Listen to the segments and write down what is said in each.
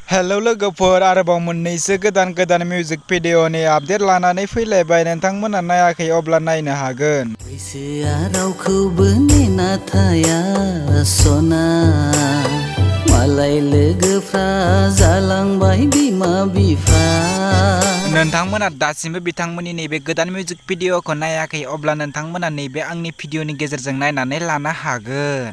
Hello लोगोफोर, आरोबाव मोननैसो गोदान म्युजिक भिडिअनि आपडेट लानानै फैलायबाय। नोंथांमोना नायाखै अब्ला नायनो हागोन। बैसोआ रावखौबो नेना थाया सना, मालाय लोगोफ्रा जालांबाय बिमा बिफा। नोंथांमोना दासिमबो बिथांमोननि नैबे गोदान मिउजिक भिडिअखौ नायाखै अब्ला नोंथांमोना नैबे आंनि भिडिअनि गेजेरजों नायनानै लानो हागोन।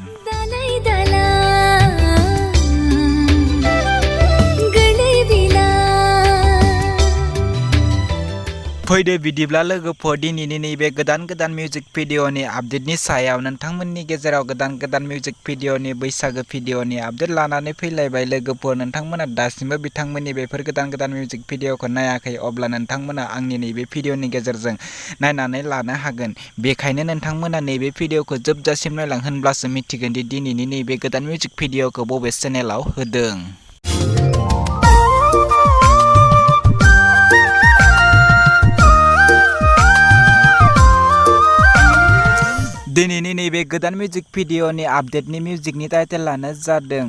फैदो बिदिब्ला लोगोफोर, दिनैनि नैबे गोदान मिउजिक भिडिअनि आपडेटनि सायाव नोंथांमोननि गेजेराव गोदान मिउजिक भिडिअनि बैसागो भिडिअनि आपडेट लानानै फैलायबाय। लोगोफोर, नोंथांमोना दासिमबो बिथांमोननि बेफोर गोदान मिउजिक भिडिअखौ नायाखै अब्ला नोंथांमोना आंनि नैबे भिडिअनि गेजेरजों नायनानै लानो हागोन। बेखायनो नोंथांमोना नैबे भिडिअखौ जोबजासिम नायलां, होनब्लासो मिथिगोन दि दिनैनि नैबे गोदान मिउजिक भिडिअखौ बबे चेनेलाव होदों। दिनैनि नैबे गोदान मिउजिक भिडिअनि आपडेटनि मिउजिकनि टाइटेलानो जादों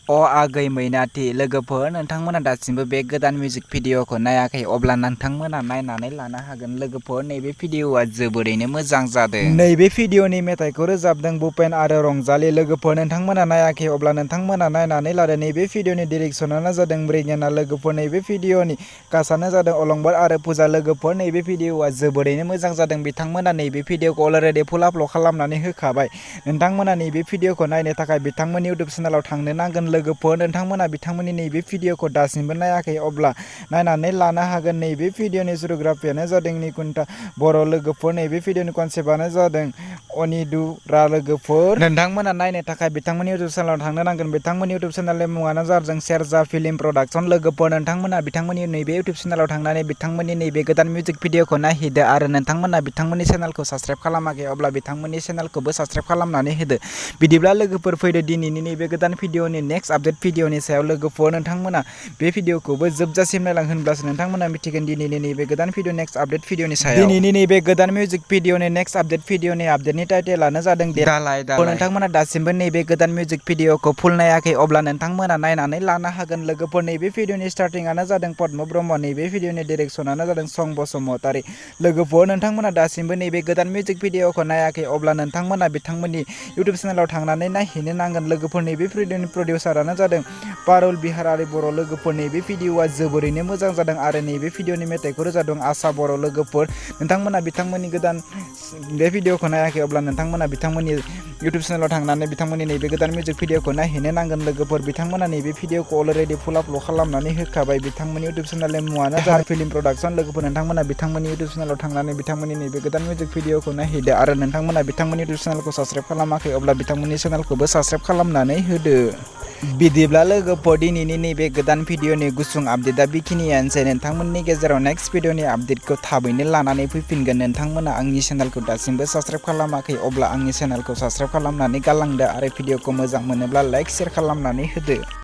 अ आगै मैनाथि। लोगोफोर, नोंथांमोना दासिमबो बे गोदान मिउजिक भिडिअखौ नायाखै अब्ला नोंथांमोना नायनानै लानो हागोन। लोगोफोर, नैबे भिडिअआ जोबोरैनो मोजां जादों। नैबे भिडिअनि मेथाइखौ रोजाबदों भुपेन आरो रंजाली। लोगोफोर, नोंथांमोना नायाखै अब्ला नोंथांमोना नायनानै लादो। नैबे भिडिअनि डिरेक्सनानो जादों मृगेना। लोगोफोर, नैबे भिडिअनि कास्टआनो जादों अलंबार आरो पुजा। लोगोफोर, नैबे भिडिअआ जोबोरैनो मोजां जादों। बिथांमोना नैबे भिडिअखौ अलरेडि फुल आपल'ड खालामनानै होखाबाय। नोंथांमोना नैबे भिडिअखौ नायनो थाखाय बिथांमोननि इउटुब चेनेलाव थांनो नांगोन। लोगोफोर, नोंथांमोना बिथांमोननि नैबे भिडिअखौ दासिमबो नायाखै अब्ला नायनानै लानो हागोन। नैबे भिडिअनि जुरुग्राफियानो जादों निकुन्ता बर'। लोगोफोर, नैबे भिडिअनि कनसेप्टआनो जादों अनिरुद्धआ। लोगोफोर, नोंथांमोना नायनो थाखाय बिथांमोननि इउटुब चेनेलाव थांनो नांगोन। बिथांमोननि इउटुब चेनेलनि मुङानो जादों सेरजा फिल्म प्रडाक्सन। लोगोफोर, नोंथांमोना बिथांमोननि नैबे इउटुब चेनेलाव थांनानै बिथांमोननि नैबे गोदान मिउजिक भिडिअखौ नायहैदो आरो नोंथांमोना बिथांमोननि चेनेलखौ साबस्क्राइब खालामाखै अब्ला बिथांमोननि चेनेलखौबो साबस्क्राइब खालामनानै होदो। बिदिब्ला लोगोफोर, फैदो दिनैनि नैबे गोदान भिडिअनि नेक्स्ट आपडेट भिडिअनि सायाव। लोगोफोर, नोंथांमोना बे भिडिअखौबो जोबजासिम नायलां, होनब्लासो नोंथांमोना मिथिगोन दिनैनि नैबे गोदान भिडिअ नेक्स्ट आपडेट भिडिअनि सायाव। दिनैनि नैबे गोदान मिउजिक भिडिअनि नेक्स्ट आपडेट भिडिअनि आपडेटनि टाइटेलानो जादों दालाय दालाय। नोंथांमोना दासिमबो नैबे गोदान मिउजिक भिडिअखौ फुल नायाखै अब्ला नोंथांमोना नायनानै लानो हागोन। लोगोफोर, नैबे भिडिअनि स्टार्टिंआनो जादों पद्म ब्रह्म। नैबे भिडिअनि डिरेक्सनानो जादों सं बसुमतारी। लोगोफोर, नोंथांमोना दासिमबो नैबे गोदान मिउजिक भिडिअखौ नायाखै अब्ला नोंथांमोना बिथांमोननि इउटुब चेनेलाव थांनानै नायहैनो नांगोन। लोगोफोर, नैबे भिडिअनि प्रडिउसारानो जादों पारुल बिहारारि बर'। लोगोफोर, नैबे भिडिअआ जोबोरैनो मोजां जादों आरो नैबे भिडिअनि मेथाइखौ रोजाबदों आशा बर'। लोगोफोर, नोंथांमोना बिथांमोननि गोदान बे भिडिअखौ नायाखै अब्ला नोंथांमोना बिथांमोननि इउटुब चेनेलाव थांनानै बिथांमोननि नैबे गोदान मिउजिक भिडिअखौ नायहैनो नांगोन। लोगोफोर, बिथांमोना नैबे भिडिअखौ अलरेडि फुल आपल'ड खालामनानै होखाबाय। बिथांमोननि इउटुब चेनेलनि मुङानो जादों फिल्म प्रडाक्सन। लोगोफोर, नोंथांमोना बिथांमोननि इउटुब चेनेलाव थांनानै बिथांमोननि नैबे गोदान मिउजिक भिडिअखौ नायहैदो आरो नोंथांमोना बिथांमोननि इउटुब चेनेलखौ साबस्क्राइब खालामाखै अब्ला बिथांमोननि चेनेलखौबो साबस्क्राइब खालामनानै होदो। बिदिब्ला लोगोफोर, दिनैनि नैबे गोदान भिडिअनि गुसुं आपडेटआ बेखिनियानोसै। नोंथांमोननि गेजेराव नेक्स्ट भिडिअनि आपडेटखौ थाबैनो लानानै फैफिनगोन। नोंथांमोना आंनि चेनेलखौ दासिमबो साबस्क्राइब खालामाखै अब्ला आंनि चेनेलखौ साबस्क्राइब खालामनानै गालांदो आरो भिडिअखौ मोजां मोनोब्ला लाइक शेयार खालामनानै होदो।